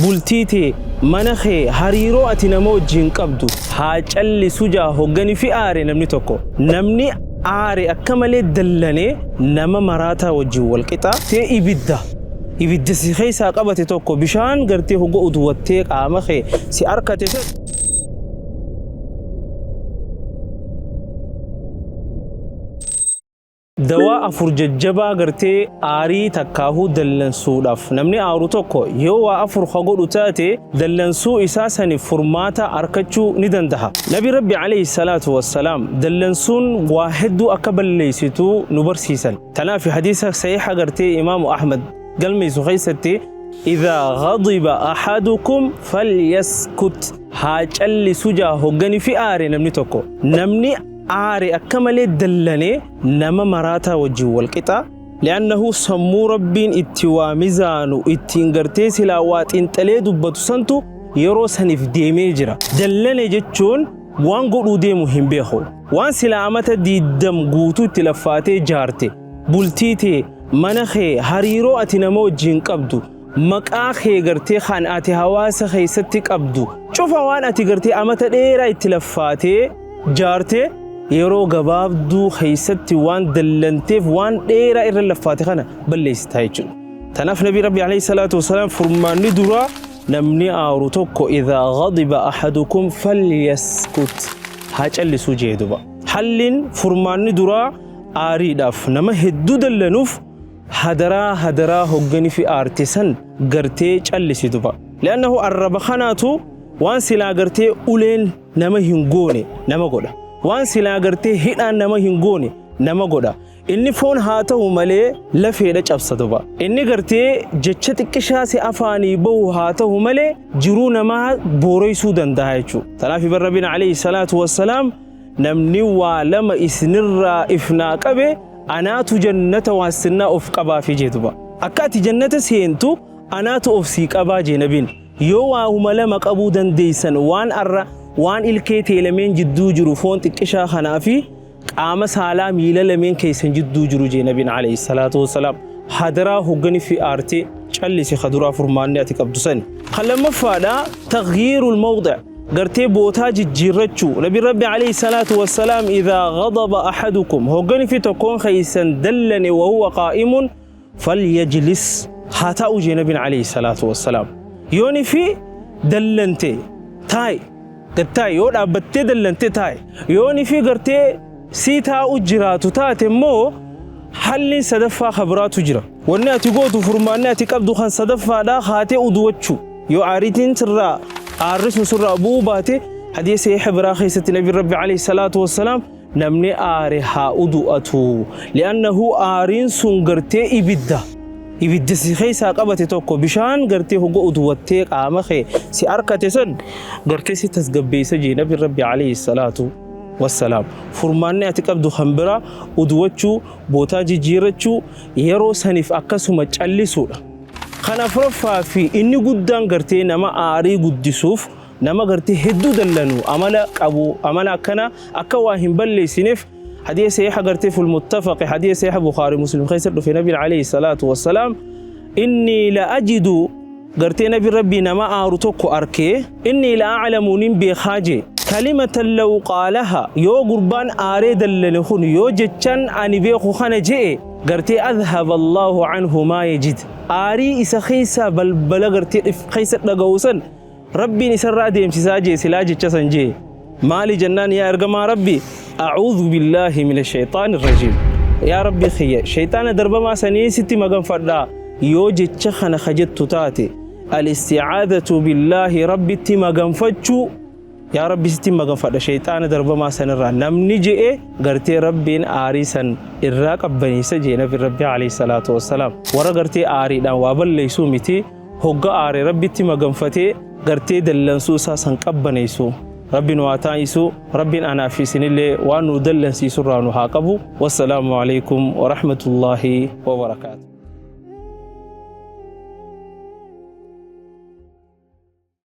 Bultii tee, mana kee, hariiroo ati nama wajjiin qabdu haa callisu ja'a hoggani fi aare namni tokko. Namni aare akka malee dallane nama maraataa wajjiin wal qixa. Tee ibidda. Ibidda si keessaa qabate tokko bishaan gartee hogga uduwattee qaama kee si arkate san. Dawaa afur jajjabaa gartee aarii takkaahuu dallansuudhaaf namni aaru tokko yoo waa afur ka godhu taate dallansuu isaa saniif furmaata arkachuu ni dandaha. Nabi Rabbi alayhi salaatu wassalaam dallansuun waa hedduu akka balleeysitu nu barsiisan. Tanaaf hadiisa sahiha gartee Imaamu Ahmad galmeeysu keessatti idhaa ghadiba ahadukum falyaskut haa callisu jaa hoggani fi aare namni tokko. Namni aare akka malee dallane nama maraataa wajjin wal qixa. Li'annahu sammuu Rabbiin itti waa mizaanu ittiin gartee silaa waa xiinxalee dubbatu santu yeroo saniif deemee jira. Dallane jechuun waan godhuu deemu hin beeku. Waan silaa amata diiddam guutuu itti laffaatee jaarte, bultii tee, mana kee, hariiroo ati nama wajjin qabdu, maqaa kee gartee kan ati hawaasa keessatti qabdu, cufa waan ati gartee amata dheeraa itti laffaatee jaarte yeroo gabaabduu keessatti waan dallanteef waan dheeraa irra laffaate kana balleessitaa jechuudha. Tanaaf Nabii Rabbi alayhi salaatu wasalaam furmaanni duraa namni aaru tokko idhaa ghadiba ahadukum falyaskut haa callisuu jee duba. Halliin furmaanni duraa aariidhaaf nama hedduu dallanuuf hadaraa hadaraa hoggani fi aarte san gartee callisi duba. Li'annahu arraba kanaatu waan silaa gartee uleen nama hin goone nama godha. Waan silaa gartee hidhaan nama hin goone nama godha. Inni foon haa ta'u malee lafeedha cabsa duba. Inni gartee jecha xiqqishaa si afaanii bahu haa ta'u malee jiruu namaa booreessuu danda'a jechuudha. Tanaaf bar Rabbiin alayhi salaatu wassalaam namni waa lama isinirraa ifnaa qabe anaatu jannata waasinnaa of qabaafi jee duba. Akka ati jannata seentu anaatu of sii qabaa jee nabiin. Yoo waahuma lama qabuu dandeessan waan arra waan ilkee tee lameen jidduu jiru foon xiqqishaa kanaa fi qaama saalaa miila lameen keessan jidduu jiru jee nabiin alayhi salaatu wassalaam. Hadaraa hoggani fi aartee callisi ka duraa furmaanni ati qabdu sani. Kan lammaffaadha taghyiirul mawdi' gartee bootaa jijjiirrachuu. Nabiin Rabbi alayhi salaatu wassalaam idhaa ghadaba ahadukum hoggani fi tokkoon keessan dallane wa huwa qaa'imun falyajlis haa taa'u jee nabiin alayhi salaatu wassalaam. Yooni fi dallante taa'i gad taa'i yoo dhaabbattee dallante taa'i yooni fi gartee sii taa'u jiraatu taate immoo halliin sadaffaa ka biraatu jira. Wanni ati gootu furmaanni ati qabdu kan sadaffaadhaa kaatee uduwachuu. Yoo aariitiin sirraa aarri sun sirraa bu'uu baate hadiisa sahiha biraa keessatti nabiin Rabbi alayhi salaatu wassalaam namni aare haa udu'atu. Li'annahu aariin sun gartee ibidda. Ibidda si keessaa qabate tokko bishaan gartee hogga uduwattee qaama kee si arkate san gartee si tasgabbeessa jee nabiin Rabbi alayhi salaatu wassalaam. Furmaanni ati qabdu kan biraa uduwachuu, bootaa jijjiirrachuu, yeroo saniif akkasuma callisuudha. Kan afuraffaa fi inni guddaan gartee nama aarii guddisuuf nama gartee hedduu dallanu amala qabu amala akkana akka waa hin balleessineef hadiisa sahiha gartee ful muttafaqi hadiisa sahiha Bukhari Muslim keessa dhufe nabiin alayhi salaatu wassalaam inni la ajidu gartee nabi Rabbii nama aaru tokko arkee inni la a'lamu nin beekaa jee kalimatan law qaalaha yoo gurbaan aaree dallane kun yoo jechan ani beeku kana je'e gartee adhaba Allahu anhu maa yajid aarii isa keessaa balbala gartee keessa dhaga'u san Rabbiin isarraa deemsisaa jee silaa jecha san jee. Maali jennaan yaa ergamaa Rabbi a'uudhu billaahi mina shayxaani rajiim. Yaa Rabbi kiyya shayxaana darbamaa sanii sitti maganfadhaa yoo jecha kana ka jettu taate al-isti'aadatu billaahi Rabbitti maganfachuu yaa Rabbi sitti maganfadha shayxaana darbamaa sanirraa namni je'e gartee Rabbiin aarii san irraa qabbaneessa jee nabi Rabbi alayhi salaatu wassalaam. Warra gartee aariidhaan waa balleessuu miti. Hogga aare Rabbitti maganfatee gartee dallansuu isaa san qabbaneessu Rabbi nu haa taasisu. Rabbiin anaa fi isinillee waan nu dallansiisu irraa nu haa qabu. Wassalaamu alaikum warahmatullaahi wabarakaatu.